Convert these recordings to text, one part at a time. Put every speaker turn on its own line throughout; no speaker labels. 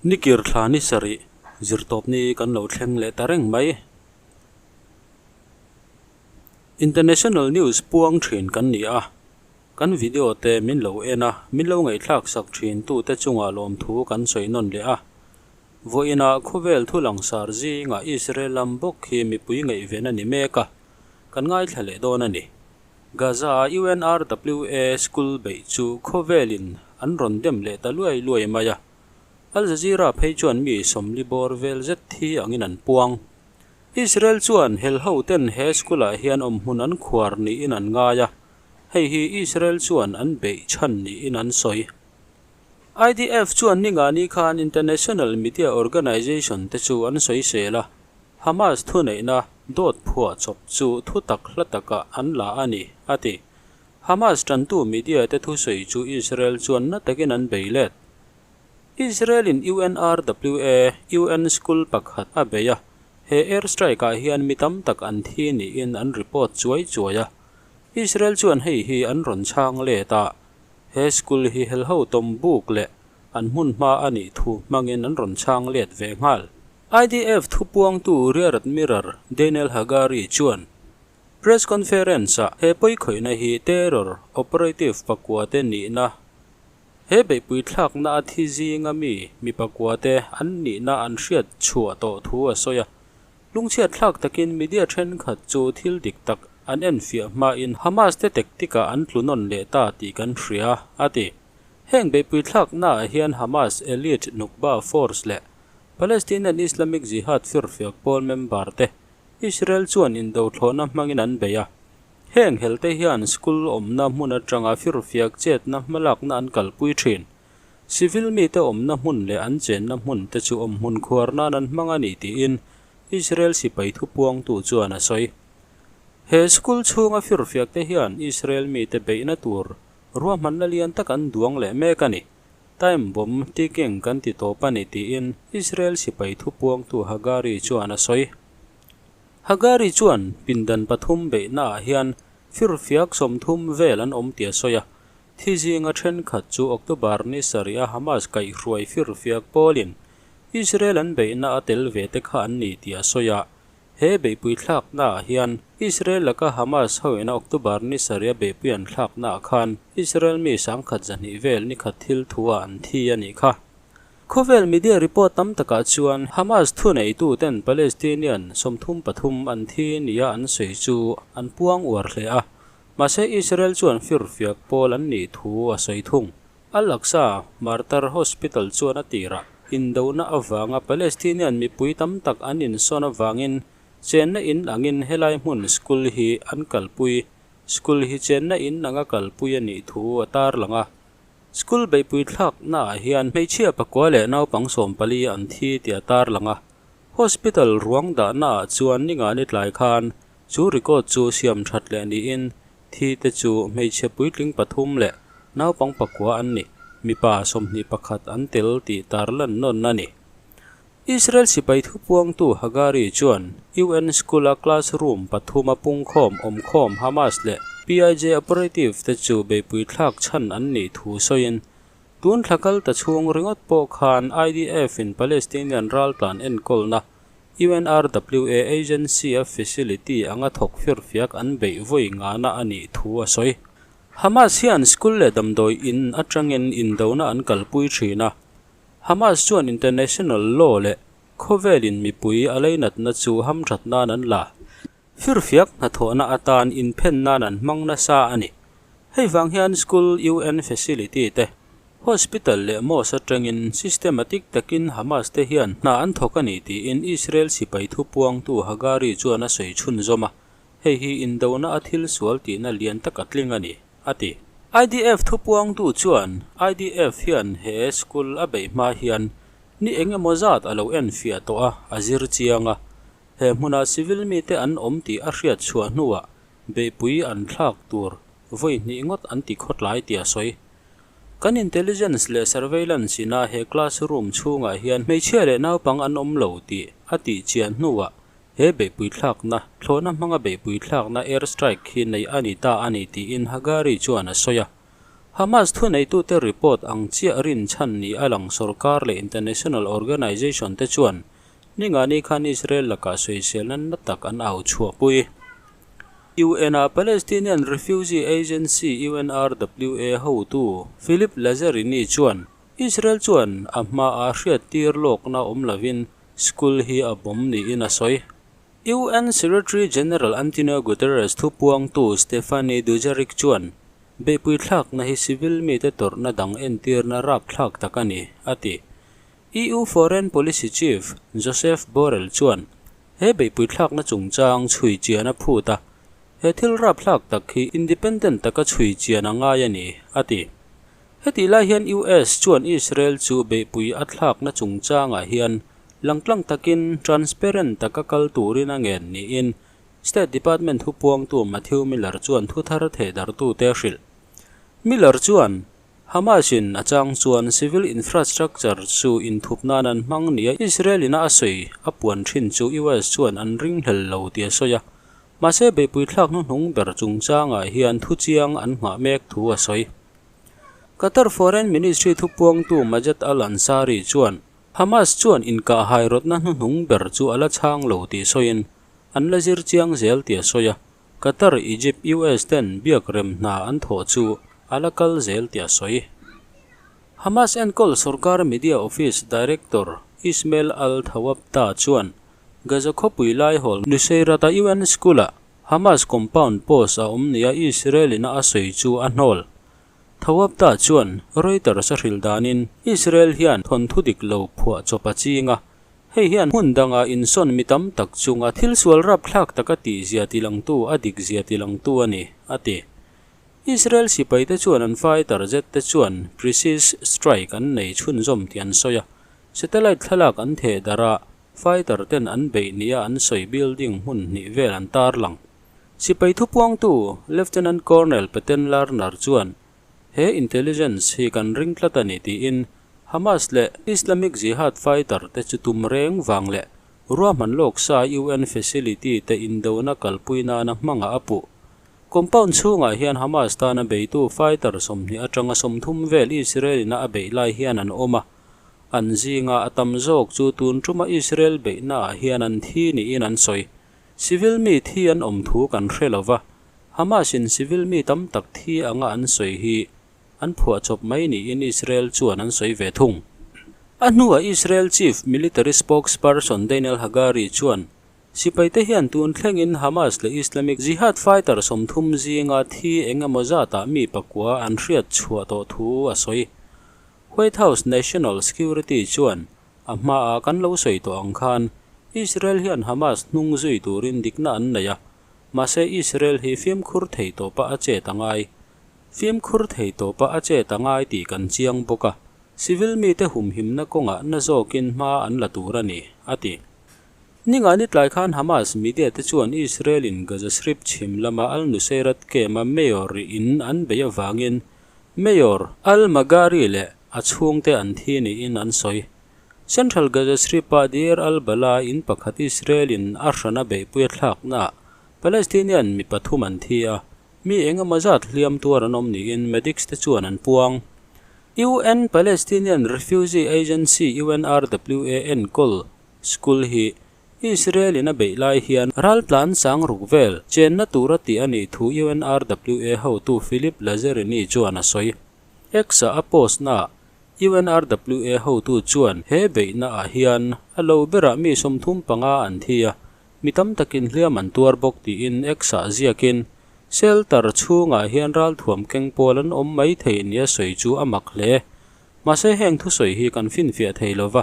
Nikir thla ni sarih zirtawpni kan lo thleng leh ta reng mai. International news puang thin kan ni a, kan video te min lo en a, min lo ngaihthlak sak thin tu te chungah lawmthu kan sawi nawn leh a. Vawiinah khawvel thu langsar zingah Israel lam bawk hi mipui ngaihven a ni mek a, kan ngaithla leh dawn a ni. Gaza-a UNRWA school beih chu khawvelin an rawn dem leh ta luai luai mai a, Al Jazeera phei chuan mi sawmli bawr vel zet thi angin an puang. Israel chuan hel hoten he school-ah hian awmhmun an khuar niin an ngai a, hei hi Israel chuan an beih chhan niin an sawi. IDF chuan ningani khan international media organization te chu an sawisel a, Hamas thuneihna dawt phuah chawp chu thutak hla takah an la a ni, a ti. Hamas tantu media te thusawi chu Israel chuan na takin an bei let. Israel-in UNRWA, UN school pakhat a bei a, he airstrike-ah hian mi tam tak an thi niin an report chuai chuai a. Israel chuan hei hi an rawn chhang let a, He school hi helho tawm buk leh an hmun hma a nih thu hmangin an rawn chhang let ve nghal. IDF thupuangtu Rear Admiral Daniel Hagari chuan Press Conference-ah he pawikhawihna hi terror operative pakua te nihna, he beihpui thlakna a thi zinga mi mi pakua te an nihna an hriat chhuah tawh thu a sawi a. Lungchhiat thlak takin media thenkhat chu thil dik tak an enfiah hmain Hamas te tactic-ah an tlu nawn leh ta tih kan hria, a ti. Heng beihpui thlaknaah hian Hamas elite Nukba force leh Palestinian Islamic Jihad firfiak pawl member te Israel chuan indothlawhna hmangin an bei a. Heng helte hian school awmna hmun atanga firfiak chetna hmalakna an kalpui thin. Civil mite awmna hmun leh an chenna hmun te chu awmhmun khuar nan an hmang a ni tiin Israel sipai thupuangtu chuan a sawi. He school chhunga firfiak te hian Israel mite beihna tur ruahmanna lian tak an duang leh mek a ni. Time bomb ticking kan ti tawp a ni tiin Israel sipai thupuangtu Hagari chuan a sawi. Hagari chuan pindan pathum beihnaah hian firfiak 30 vel an awm tih a sawi a. Thi zinga thenkhat chu October ni sarih a Hamas kaihhruai firfiak pawlin Israel an beihna a tel ve te kha an ni tih a sawi a. He beihpui thlaknaah hian Israel laka Hamas hoina October ni sarih a beihpui an thlaknaah khan Israel mi sangkhat 200 vel nikhat thil thu-ah an thi a nih kha. Khawvel media report tam takah chuan Hamas thuneituten Palestinian 33 an thi nia an sawi chu an puang uar hle a. Mahse Israel chuan firfiak pawl an nih thu a sawi thung. Al-Aqsa Martyr Hospital chuan a tirah indona avanga Palestinian mipui tam tak an insawn avangin chenna in angin helai hmun school hi an kalpui. School hi chenna in anga kalpui a nih thu a tarlang a. School beihpui thlaknaah hian hmeichhia pakua leh naupang 14 an thi tih a tarlang a. Hospital ruang dahnaah chuan ningani tlai khan Chu record chu siam that leh niin thi te chu hmeichhe puitling pathum leh naupang pakua an ni, mipa 21 an tel tih tarlan nawn a ni. Israel sipai thupuangtu Hagari chuan UN School-a classroom pathuma pungkhawm awmkhawm Hamas leh PIJ operative te chu beihpui thlak chhan an nih thu sawiin, tun thla kal ta chhung ringawt pawh khan IDF-in Palestinian raltlan enkawlna UNRWA agency a facility anga thawk firfiak an beih vawi ngana a nih thu a sawi. Hamas hian school leh damdawi in atangin indona an kalpui thin a. Hamas chuan international law leh khawvelin mipui a leinatna chu hamthat nan an la. Firfiak hnathawhna atan inphen nan an hmang nasa a ni. Hei vang hian school UN facility te, hospital leh mosque atangin systematic takin Hamas te hian hna an thawk a ni tiin Israel sipai thupuangtu Hagari chuan a sawi chhunzawm a, hei hi indona a thil sual tihna lian tak a tling a ni, a ti. IDF thupuangtu chuan IDF hian he school a beih hma hian ni eng emaw zat a lo enfiah tawh a, a zir chiang a. He hmunah civil mite an awm tih a hriat chhuah hnuah beihpui an thlak tur vawi hnih ngawt an ti khawtlai tih a sawi. Kan intelligence leh surveillance ina he classroom chhungah hian hmeichhia leh naupang an awm lo tih a tih chian hnuah he beihpui thlakna, thlawhna hmanga beihpui thlakna air strike hi neih a ni ta a ni tiin Hagari chuan a sawi a. Hamas thuneitute report ang chiah rinchhan ni a lang sorkar leh international organization te chuan Ningani khan Israel lakah sawiselna na tak an au chhuahpui. UN-a Palestinian Refugee Agency, UNRWA, hotu Philippe Lazzarini chuan Israel chuan a hmaa hriattir lawkna awm lovin school hi a bomb niin a sawi. UN Secretary General Antonio Guterres thupuangtu Stephane Dujarric chuan beihpui thlakna hi civil mite tawrhna dang entirna rapthlak tak a ni, a ti. EU Foreign Policy Chief Josep Borrell chuan he beihpui thlakna chungchang chhui chian a phut a, he thil rapthlak tak hi independent taka chhui chian a ngai a ni, a ti. Hetih lai hian US chuan Israel chu beihpui a thlakna chungchangah hian langtlang takin transparent taka kal turin a ngen niin State Department thupuangtu Matthew Miller chuan thuthar thehdarhtute a hrilh. Miller chuan, Hamas-in a chang chuan civil infrastructure chu inthup nan an hmang nia Israel-in a sawi a puan thin chu US chuan an ringhlel lo tih a sawi a. Mahse beihpui thlak hnuhnung ber chungchangah hian thuchiang an nghah mek thu a sawi. Qatar Foreign Ministry thupuangtu Majed Al-Ansari chuan Hamas chuan inkahhai rawtna hnuhnung ber chu a la chhang lo tih sawiin an la zir chiang zel tih a sawi a. Qatar, Egypt, US ten biak rem hna an thawh chu a la kal zel tih a sawi. Hamas enkawl sorkar media office director Ismail al-Thawabta chuan Gaza khawpui laihawl Nuseirat-a UN school-ah Hamas compound post a awm nia Israel in a sawi chu a hnawl. Thawabta chuan Reuters a hrilh danin Israel hian thawnthu dik lo phuah chawp a ching a, Hei hian hmun danga insawn mi tam tak chunga thil sual rapthlak taka tihzia tilangtu a dikzia tilangtu a ni, a ti. Israel sipaite chuan an fighter jet te chuan precise strike an nei chhunzawm tih an sawi a, satellite thlalak an theh darh a, fighter ten an beih nia an sawi building hmun hnih vel an tarlang. Sipai thupuangtu Lieutenant Colonel Paten Lerner chuan He intelligence hi kan ring tlat a ni tiin Hamas leh Islamic Jihad fighter te chu tum reng vang leh ruahman lawk sa UN facility te indona kalpui nana hmangah a puh. Compound chhungah hian Hamas tana beitu fighter 20 atanga 30 vel Israel ina a beih lai hian an awm a, an zinga a tam zawk chu tun tuma Israel beihnaah hian an thi niin an sawi. Civil mi thi an awm thu kan hre lova, Hamas-in civil mi tam tak thi anga an sawi hi an phuahchawp mai niin Israel chuan an sawi ve thung. A hnuah Israel Chief Military Spokesperson Daniel Hagari chuan sipaite hian tun thlengin Hamas leh Islamic Jihad fighter 30 zinga thi eng emaw zatah mi pakua an hriat chhuah tawh thu a sawi. White House National Security chuan a hmaah kan lo sawi tawh ang khan Israel hian Hamas hnung zui turin dikna an nei a, Mahse Israel hi fimkhur thei tawpa a chet a ngai. Fimkhur thei tawpa a chet a ngai tih kan chiang bawk a, civil mite humhimna kawngah na zawkin hma an la tur a ni, a ti. Ningani tlai khan Hamas media te chuan Israel in Gaza Strip chhim lama Al-Nuseirat camp-a mayor in an bei avangin Mayor Al-Magari leh a chhungte an thi niin an sawi. Central Gaza Strip-ah Deir al-Balah in pakhat Israel-in a hrana beihpui a thlaknaah Palestinian mi pathum an thi a, mi eng emaw zat hliam tuar an awm niin medics te chuan an puang. UN Palestinian Refugee Agency, UNRWA, enkawl school hi Israel-in a beih lai hian raltlan sang ruk vel chenna tura tih a nih thu UNRWA hotu Philippe Lazzarini chuan a sawi. X-ah a post naah UNRWA hotu chuan he beihna ah hian a lo berah mi 35 an thi a, mi tam takin hliam an tuar bawk tiin X-ah ziakin shelter chhungah hian ralthuam keng pawl an awm mai thei nia sawi chu a mak hle. Mahse heng thusawi hi kan finfiah thei lova,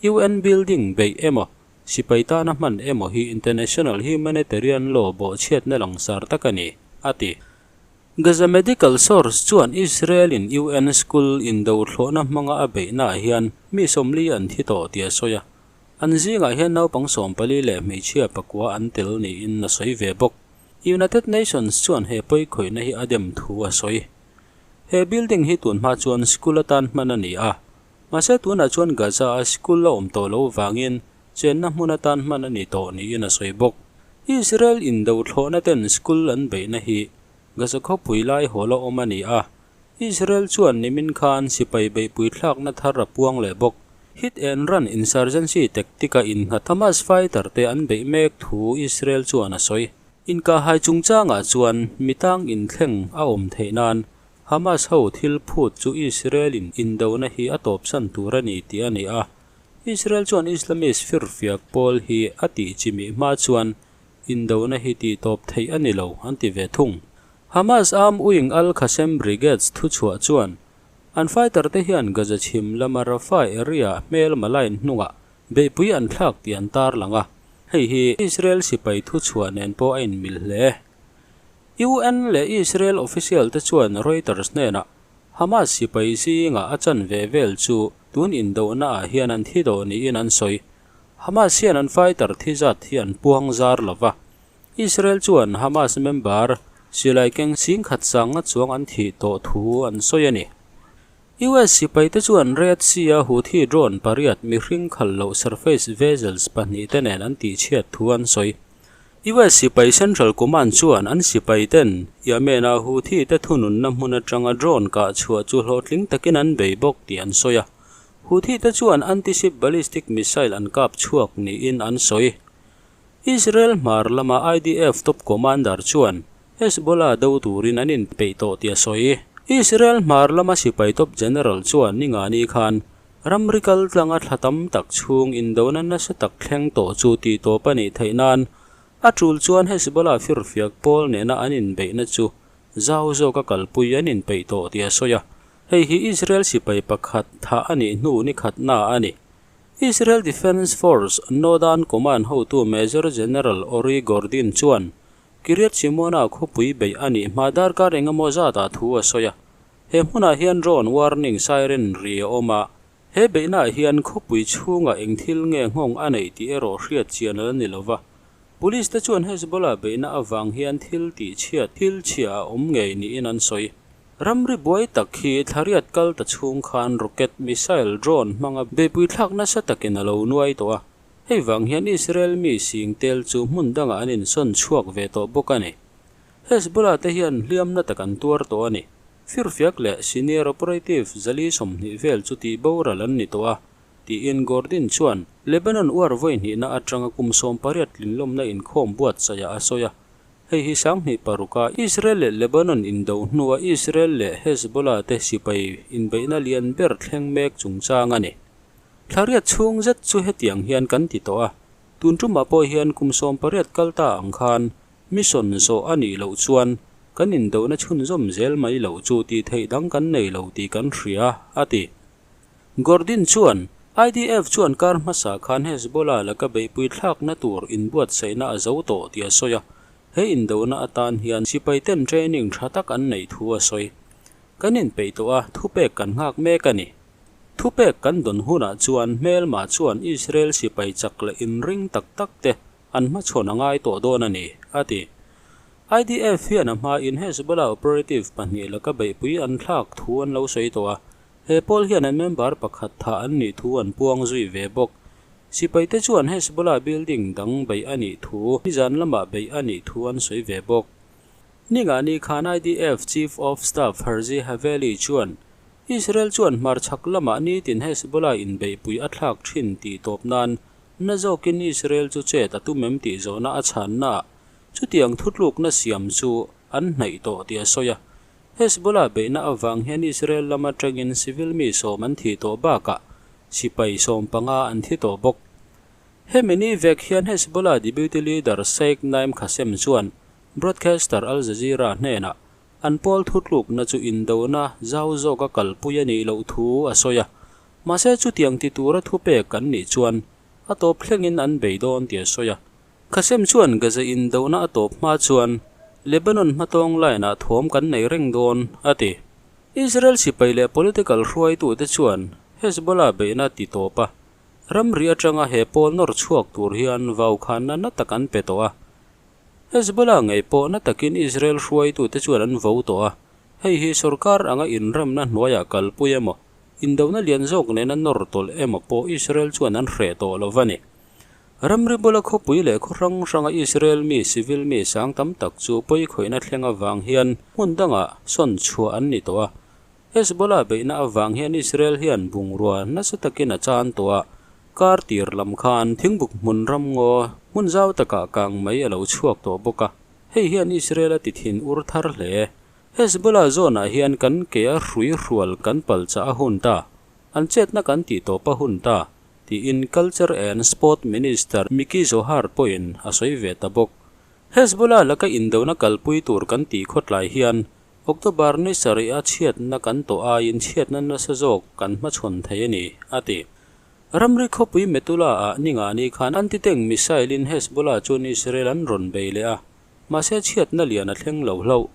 UN building beih emaw, sipai tana hman emaw hi international humanitarian law bawhchhiatna langsar tak a ni, a ti. Gaza Medical Source chuan Israel-in UN school indo thlawhna hmanga a beihnaah hian mi 40 an thi tawh tih a sawi a, an zingah hian naupang 14 leh hmeichhia pakua an tel niin a sawi ve bawk. United Nations chuan he pawikhawihna hi a dem thu a sawi. He building hi tun hma chuan school atan hman a ni a, mahse tunah chuan Gaza-a school a awm tawh loh vangin chenna hmun atan hman a ni tawh niin a sawi bawk. Israel indo thlawhna ten school an beihna hi Gaza khawpui lai hawl a awm a ni a, Israel chuan nimin khan sipai beihpui thlakna thar a puang leh bawk. Hit and run insurgency tactic-a innghat Hamas fighter te an beih mek thu Israel chuan a sawi. Inkahhai chungchangah chuan mitang inthleng a awm theih nan Hamas ho thil phut chu Israel-in indona hi a tawpsan tur a ni tih a ni a. Israel chuan Islamist firfiak pawl hi a tih chimih hma chuan indona hi tihtawp theih a ni lo an ti ve thung. Hamas arm wing Al-Qassam Brigades thuchhuah chuan an fighter te hian Gaza chhim lama Rafah area hmelma line hnungah beihpui an thlak tih an tarlang a, hei hi Israel sipai thuchhuah nen pawh a inmil hle. UN leh Israel official te chuan Reuters hnenah Hamas sipai zingah a chanve vel chu tun indohna ah hian an thi tawh niin an sawi. Hamas hian an fighter thi zat hi an puang zar lo va. Israel chuan Hamas member silai keng singkhat sanga chuang an thih tawh thu an sawi a ni. US sipai te chuan Red Sea-a Houthi drone pariat mihring khalh loh surface vessels pahnihte nen an tihchhiat thu an sawi. US sipai Central Command chuan an sipai ten Yemen-a Houthi te thununna hmun atanga drone kah chhuah chu hlawhtling takin an bei bawk tih an sawi a. Houthi te chuan anti-ship ballistic missile an kap chhuak niin an sawi. Israel hmar lama IDF top commander chuan Hezbollah do turin an inpeih tawh tih a sawi. Israel hmar lama sipai top general chuan ningani khan Ramri kal tlanga thla tam tak chhung indona nasa tak thleng tawh chu tih tawp a nih theih nan a tul chuan Hezbollah firfiak pawl nena an inbeihna chu zau zawka kalpui an inpeih tawh tih a sawi a. Hei hi Israel sipai pakhat thah a nih hnu ni khatna a ni. Israel Defence Force Northern Command hotu Major General Ori Gordin chuan Kiryat Shimona khawpui beih a nih hma darkar engemaw zatah thu a sawi a. He hmunah hian drone warning siren ri a awm a, he beihnaah hian khawpui chhungah eng thil nge nghawng a neih tih erawh hriat chian a la ni lova. Police te chuan Hezbollah beihna avang hian thil tih chhiat thil chhia a awm ngei niin an sawi. Ramri buai tak hi thlariat kal ta chhung khan rocket, missile, drone hmanga beihpui thlak nasa takin a lo nuai tawh a, hei vang hian Israel mi sing tel chu hmun dangah an insawn chhuak ve tawh bawk a ni. Hezbollah te hian hliamna tak an tuar tawh a ni. Firfiak leh senior operative zali 20 vel chu tih boral an ni tawh a, tiin Gordin chuan Lebanon uar vawi hnihna atanga kum 18 tlinlawmna inkhawm buatsaih ah a sawi a. Hei hi 2006 a Israel leh Lebanon indo hnua Israel leh Hezbollah te sipai inbeihna lian ber thleng mek chungchang a ni. Thlariat chhung zet chu hetiang hian kan ti tawh a, tun tumah pawh hian kum 18 kal ta ang khan Mission zawh a nih loh chuan kan indohna chhunzawm zel mai loh chu tih theih dang kan nei lo tih kan hria, a ti. Gordin chuan, IDF chuan kar hmasa khan Hezbollah laka beihpui thlakna tur inbuatsaihna a zo tawh tih a sawi a, he indohna atan hian sipaiten training tha tak an neih thu a sawi. Kan inpeih tawh a, thupek kan nghak mek a ni. Thupek kan dawn hunah chuan hmelma chuan Israel sipai chak leh inring tak tak te an hmachhawn a ngai tawh dawn a ni, a ti. IDF hian a hmain Hezbollah operative pahnih laka beihpui an thlak thu an lo sawi tawh a, he pawl hian an member pakhat thah an nih thu an puang zui ve bawk. Sipaite chuan Hezbollah building dang beih a nih thu, nizan lamah beih a nih thu an sawi ve bawk. Ningani khan IDF Chief of Staff Herzi Haveli chuan Israel chuan hmarchhak lamah nitin Hezbollah inbeihpui a thlak thin tih tawp nan Na zawkin Israel chu chet a tum em tih zawhna a chhannaah chutiang thutlukna siam chu an hnaih tawh tih a sawi a. Hezbollah beihna avang hian Israel lam atangin civil mi sawm an thih tawh bakah sipai 15 an thi tawh bawk. Hemi ni vek hian Hezbollah deputy leader Sheikh Naim Qassem chuan broadcaster Al Jazeera hnenah an pawl thutlukna chu indona zau zawka kalpui a nih loh thu a sawi a. Mahse chutiang ti tura thupek kan nih chuan a tawp thlengin an bei dawn tih a sawi a. Qassem chuan Gaza indona a tawp hma chuan Lebanon hmatawng line ah thawm kan nei reng dawn, a ti. Israel sipai leh political hruaitute chuan Hezbollah beihna ti tawp a, ramri atanga he pawl nawr chhuak tur hian vaukhanna na tak an pe tawh a. Hezbollah ngei pawh na takin Israel hruaitute chuan an vo tawh a, hei hi sorkar anga inremna hnuaiah kalpui emaw, Indona lian zawk nena nawr tawlh emaw pawh Israel chuan an hreh tawh lo va ni. Ramri bula khawpui leh khaw hrang hranga Israel mi civil mi sang tam tak chu pawikhawihna thleng avang hian hmun dangah sawn chhuah an ni tawh a. Hezbollah beihna avang hian Israel hian bungrua nasa takin a chan tawh a, kar tir lam khan thingbuk hmun ramngaw hmun zau takah kang mai a lo chhuak tawh bawk a, hei hian Israel a ti thin ur thar hle. Hezbollah zawnah hian kan ke a hrui hrual kan pal chah a hun ta, an chetna kan tih tawp a hun ta, tiin Culture and Sport Minister Miki Zohar pawhin a sawi ve ta bawk. Hezbollah laka indona kalpui tur kan tih khawtlai hian October ni sarih a chhiatna kan tawh aiin chhiatna nasa zawk kan hmachhawn thei a ni, a ti. Ramri khawpui Metula ah ningani khan anti-tank missile in Hezbollah chuan Israel an rawn bei leh a, mahse chhiatna lian a thleng lo hlauh.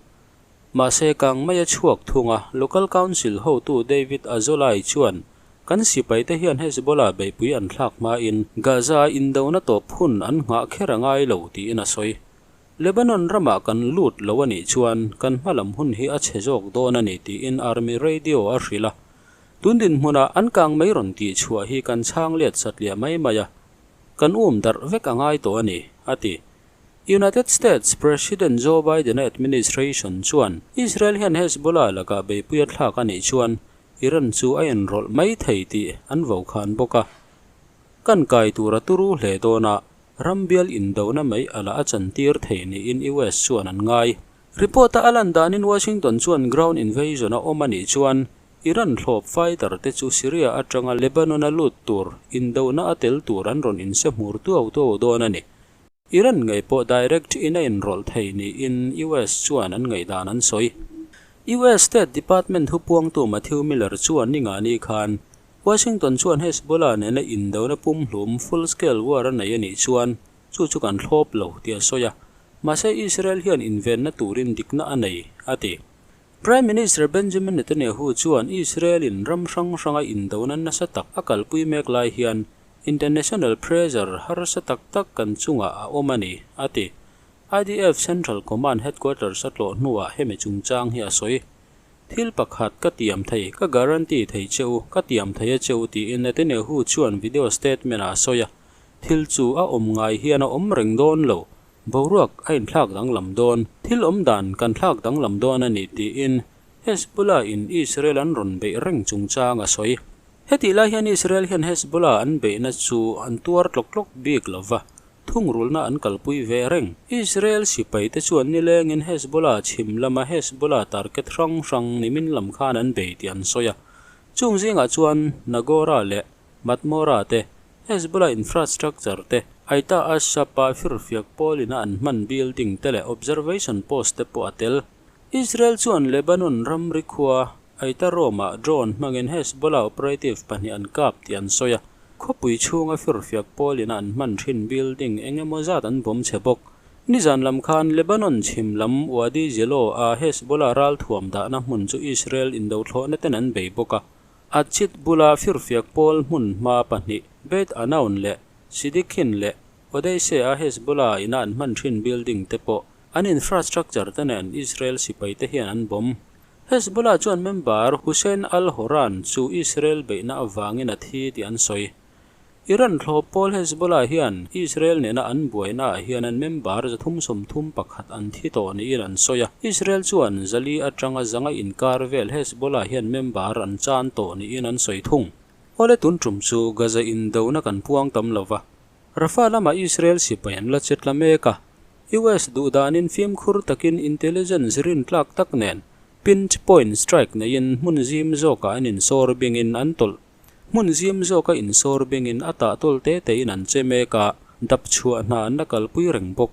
Mahse kang mai a chhuak thung a, Local Council hotu David Azolai chuan kan sipaite hian Hezbollah beihpui an thlak hmain Gaza indona tawp hun an nghah kher a ngai lo tiin a sawi. Lebanon ramah kan lut lo a nih chuan kan hma lam hun hi a chhe zawk dawn a ni tiin Army Radio a hrilh a. Tun dinhmunah an kang mai rawn tih chhuah hi kan chhang let satliah mai mai a, kan um darh vek a ngai tawh a ni, a ti. United States President Joe Biden-a administration chuan Israel hian Hezbollah lakah beihpui a thlak a nih chuan Iran chu a inrawlh mai thei tih an vokhan bawk a. Kan kai tur a turu hle dawn a, Ram bial indona mai a la a chantir thei niin US chuan an ngai. Report-a a lan danin Washington chuan ground invasion a awm a nih chuan Iran thlawp fighter te chu Syria atanga Lebanon a lut tur indona a tel tur an rawn inse hmur tuau tuau dawn a ni. Iran ngei pawh direct in a inrawlh thei niin US chuan an ngaihdan an sawi. US State Department thupuangtu Matthew Miller chuan ningani khan Washington chuan Hezbollah nena indona pumhlum full-scale war a nei a nih chuan chu chu kan thlawp lo tih a sawi a, mahse Israel hian invenna turin dikna a nei, a ti. Prime Minister Benjamin Netanyahu chuan Israel-in ram hrang hranga indona nasa tak a kalpui mek lai hian international pressure harsa tak tak kan chungah a awm a ni, a ti. IDF Central Command headquarters a tlawh hnuah hemi chungchang hi a sawi. Thil pakhat ka tiam thei, ka guarantee thei che u, ka tiam thei a che u tiin Netanyahu chuan video statement ah a sawi a. Thil chu a awm ngai hian a awm reng dawn lo, boruak a inthlak danglam dawn, thil awm dan kan thlak danglam dawn a ni tiin Hezbollah in Israel an rawn beih reng chungchang a sawi. Hetih lai hian Israel hian Hezbollah an beihna chu an tuar tlawk tlawk bik lova, Thungrulna an kalpui ve reng. Israel sipaite chuan nilengin Hezbollah chhim lama Hezbollah target hrang hrang nimin lam khan an bei tih an sawi a. Chung zingah chuan Nagora leh Matmora te, Hezbollah infrastructure te, Aita Ashab-a firfiak pawlina an hman building te leh observation post te pawh a tel. Israel chuan Lebanon ramri khua Aita Rome-ah drone hmangin Hezbollah operative pahnih an kap tih an sawi a. Khawpui chhunga firfiak pawlin an hman thin building eng emaw zat an bawm chhe bawk. Nizan lam khan Lebanon chhim lam Wadi Zelo a Hezbollah ralthuam dahna hmun chu Israel indothlawhna ten an bei bawk a. Atchit bula firfiak pawl hmun hma pahnih Beit Anoun leh Sidikhin leh Odeise a Hezbollah ina an hman thin building te pawh an infrastructure te nen Israel sipai te hian an bawm. Hezbollah chuan member Hussein al-Horan chu Israel beihna avangin a thi tih an sawi. Iran thlawp pawl Hezbollah hian Israel nena an buainaah hian an member 331 an thi tawh niin an sawi a. Israel chuan zali atanga zanga inkar vel Hezbollah hian member an chan tawh niin an sawi thung. Awle tun tum chu Gaza indona kan puang tam lo va, Rafah lamah Israel sipai an la che tla mek a, US duhdanin fimkhur takin intelligence rintlak tak nen pint point strike neiin hmun zim zawkah an insawr bingin an tawlh. Hmun zim zawka insawr bingin a tah tawl te tein an che mek a, dap chhuah hna an la kalpui reng bawk.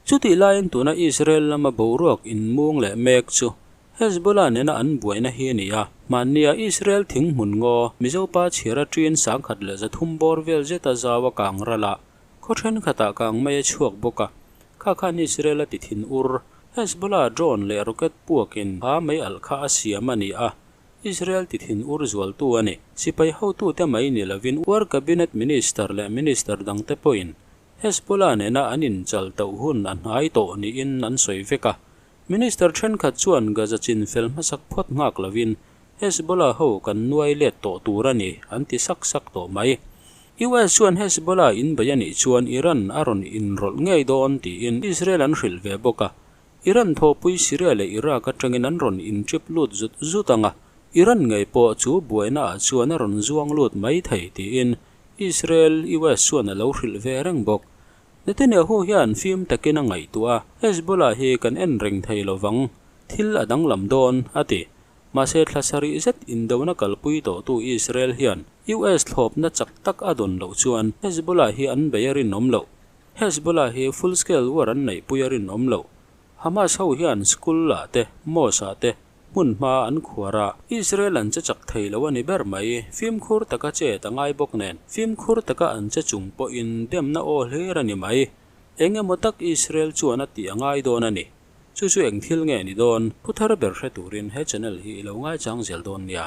Chutih laiin tuna Israel lama boruak inmung leh mek chu Hezbollah nena an buaina hi a ni a, hmannia Israel thing hmun ngaw Mizopa chhiar a ṭin 1300 bawr vel zeta zau a kang ral a, khaw ṭhenkhatah kang mai a chhuak bawk a. Kha khan Israel a ti thin ur. Hezbollah drone leh rocket puakin ha mei alh kha a siam a ni a, Israel ti thin ur zualtu a ni. Sipai hotute mai ni lovin War Cabinet Minister leh Minister dangte pawhin Hezbollah nena an inchal tauh hun a hnai tawh niin an sawi vek a. Minister thenkhat chuan Gaza chin fel hmasak phawt nghak lovin Hezbollah ho kan nuai let tawh tur a ni, an ti sak sak tawh mai. US chuan Hezbollah in bei a nih chuan Iran a rawn inrawlh ngei dawn tiin Israel an hrilh ve bawk a. Iran thawhpui Syria leh Iraq atangin an rawn intrip lut zut zut ang a. Iran ngei pawh chu buaina ah chuan a rawn zuang lut mai thei tiin Israel, US chuan a lo hrilh ve reng bawk. Netanyahu hian fim takin a ngaihtuah a, Hezbollah hi kan en reng thei lovang, thil a danglam dawn, a ti. Mahse thla sarih zet indona kalpui tawhtu Israel hian US thlawpna chak tak a dawn loh chuan Hezbollah hi an bei a rinawm loh. Hezbollah hi full scale war an neihpui a rinawm loh. Hamas ho hian school ah te, mosque ah te hmun hma an khuar a, Israel an che chak thei lo a ni ber mai. Fimkhur taka chet a ngai bawk nen, fimkhur taka an che chung pawhin demna aw hlir a ni mai. Eng emaw tak Israel chuan a tih a ngai dawn a ni. Chu chu eng thil nge ni dawn? Thu thar ber hre turin he channel hi i lo ngaichang zel dawn nia.